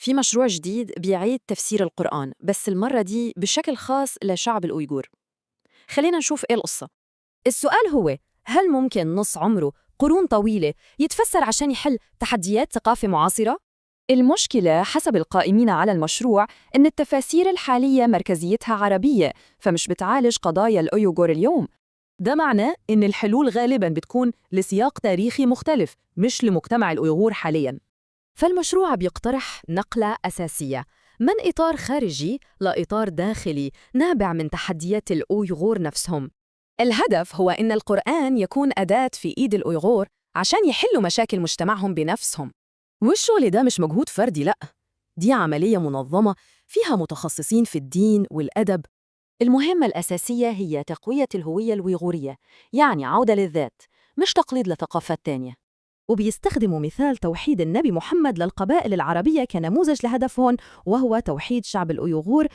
في مشروع جديد بيعيد تفسير القرآن، بس المرة دي بشكل خاص لشعب الأويغور. خلينا نشوف إيه القصة. السؤال هو: هل ممكن نص عمره قرون طويلة يتفسر عشان يحل تحديات ثقافة معاصرة؟ المشكلة حسب القائمين على المشروع إن التفاسير الحالية مركزيتها عربية، فمش بتعالج قضايا الأويغور اليوم. ده معناه إن الحلول غالباً بتكون لسياق تاريخي مختلف، مش لمجتمع الأويغور حالياً. فالمشروع بيقترح نقلة أساسية من إطار خارجي لإطار داخلي نابع من تحديات الأويغور نفسهم. الهدف هو إن القرآن يكون أداة في إيد الأويغور عشان يحلوا مشاكل مجتمعهم بنفسهم. والشغل ده مش مجهود فردي، لأ، دي عملية منظمة فيها متخصصين في الدين والأدب. المهمة الأساسية هي تقوية الهوية الويغورية، يعني عودة للذات، مش تقليد لثقافات تانية. وبيستخدموا مثال توحيد النبي محمد للقبائل العربية كنموذج لهدفهم، وهو توحيد شعب الأويغور.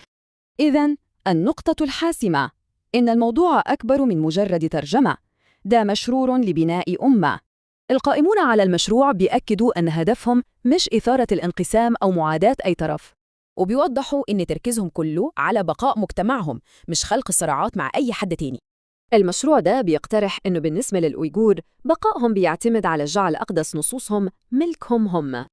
إذن النقطة الحاسمة إن الموضوع أكبر من مجرد ترجمة، ده مشروع لبناء أمة. القائمون على المشروع بيأكدوا أن هدفهم مش إثارة الانقسام أو معاداة أي طرف، وبيوضحوا إن تركيزهم كله على بقاء مجتمعهم، مش خلق صراعات مع أي حد تاني. المشروع ده بيقترح إنه بالنسبة للأويغور بقائهم بيعتمد على جعل أقدس نصوصهم ملكهم هم.